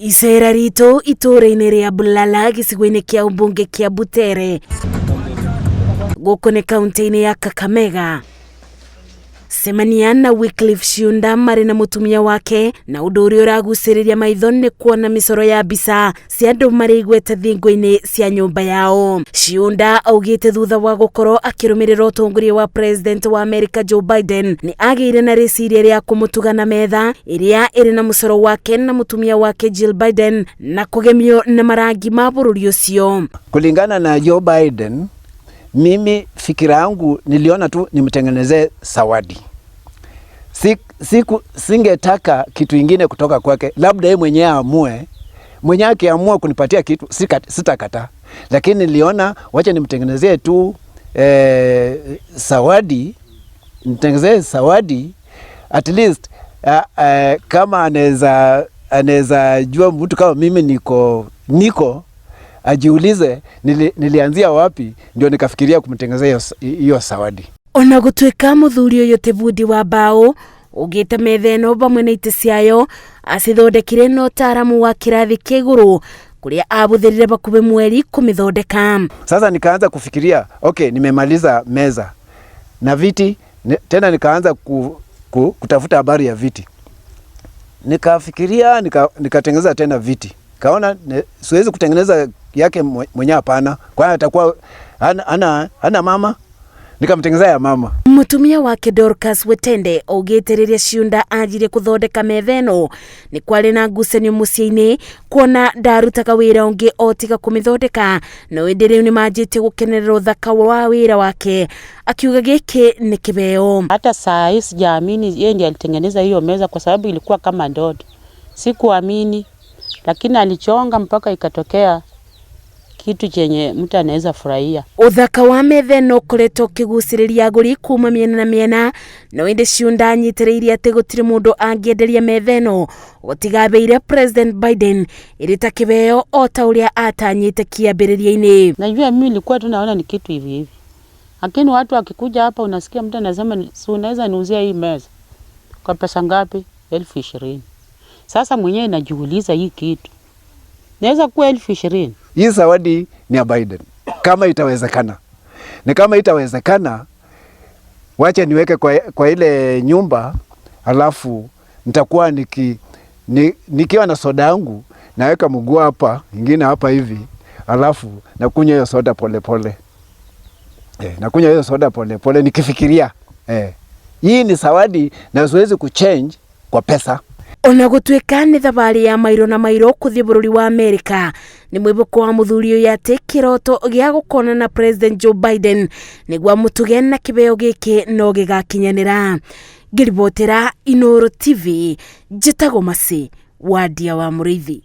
Icera ritũ itũũra-inĩ rĩa Bulala gĩcigo-inĩ kĩa ũmbunge kĩa Butere gũkũ nĩ kaunti-inĩ ya Kakamega. Cemania na Wycliffe Shiunda marĩ na mũtumia wake na ũndũ ũrĩa ũragucĩrĩria maitho nĩ kuona mĩcoro ya mbica cia andũ marĩ igweta thingo-inĩ cia nyũmba yao. Shiunda augĩte thutha wa gũkorwo akĩrũmĩrĩra ũtongoria wa President wa America Joe Biden nĩ agĩire na rĩciria rĩa kũmũtuga na metha ĩrĩa ĩrĩ na mũcoro wake na mũtumia wake Jill Biden na kũgemio na marangi ma bũrũri ũcio. Kulingana na Joe Biden, mimi fikira yangu niliona tu nimtengenezee zawadi. Singetaka kitu ingine kutoka kwake, labda yeye mwenyewe aamue. Mwenyewe akiamua kunipatia kitu sitakataa, lakini niliona wacha nimtengenezee tu zawadi, nimtengenezee zawadi at least kama anaweza jua mtu kama mimi niko ajiulize nilianzia wapi ndio nikafikiria kumtengenezea hiyo zawadi. Ona gũtuĩka mũthuri ũyũ ti bundi wa mbaũ ugĩte metha ĩno vamwe na itĩ ciayo acithondekire na ũtaaramu wa kĩrathi kĩa igũrũ kũrĩa abũthĩrire bakubĩ mweri kũmĩthondeka. Sasa nikaanza kufikiria, okay, nimemaliza meza na viti tena nikaanza kutafuta habari ya viti. Nikafikiria, nikatengeneza tena viti. Kaona siwezi kutengeneza yake mwenyewe, hapana, kwani atakuwa hana mama. Nikamtengenezea ya mama. Mutumia wake Dorcas Wetende augĩte rĩrĩa Shiunda anjirie kũthondeka metha ĩno nĩ kwarĩ na ngucanio mũciĩ-inĩ kuona ndarutaga wĩra ũngĩ o tiga kũmĩthondeka, no ĩndĩ rĩu nĩmanjĩtie gũkenerera ũthaka wa wĩra wake akiuga gĩkĩ nĩ kĩheo. Hata saa hii sijaamini yeye ndiye alitengeneza hiyo meza kwa sababu ilikuwa kama ndoto. Sikuamini, lakini alichonga mpaka ikatokea kitu chenye mtu anaweza furahia. Ũthaka wa metha ĩno ũkoretwo ũkĩgucĩrĩria agũri kuma mĩena na mĩena, no ĩndĩ Shiunda anyitĩrĩirie atĩ gũtirĩ mũndũ angĩenderia metha ĩno gũtigabeire President Biden ĩrĩ ta kĩheo o ta ũrĩa atanyĩte kĩambĩrĩria-inĩ. Najua mimi nilikuwa tu naona ni kitu hivi hivi, lakini watu wakikuja hapa unasikia mtu anasema si unaweza niuzia hii meza kwa pesa ngapi? 20,000. Sasa mwenyewe najiuliza hii kitu naweza kuwa 20,000? Hii zawadi ni ya Biden kama itawezekana, na kama itawezekana wacha niweke kwa ile nyumba, alafu nitakuwa nikiwa na soda yangu naweka mguu hapa ingine hapa hivi, alafu nakunywa hiyo soda pole pole. Nakunywa hiyo soda pole pole nikifikiria hii ni zawadi na siwezi kuchange kwa pesa. Ona gũtuĩka nĩ thabarĩ ya mairo na mairo kũthiĩ bũrũri wa Amerika, nĩ mwĩhoko wa mũthuri ũyũ atĩ kĩroto gĩa gũkona na President Joe Biden nĩguo amũtuge na kĩheo gĩkĩ no gĩgakinyanĩra. Ngĩribotera Inooro TV, njĩtagwo Mercy Wandia wa Mũrĩithi.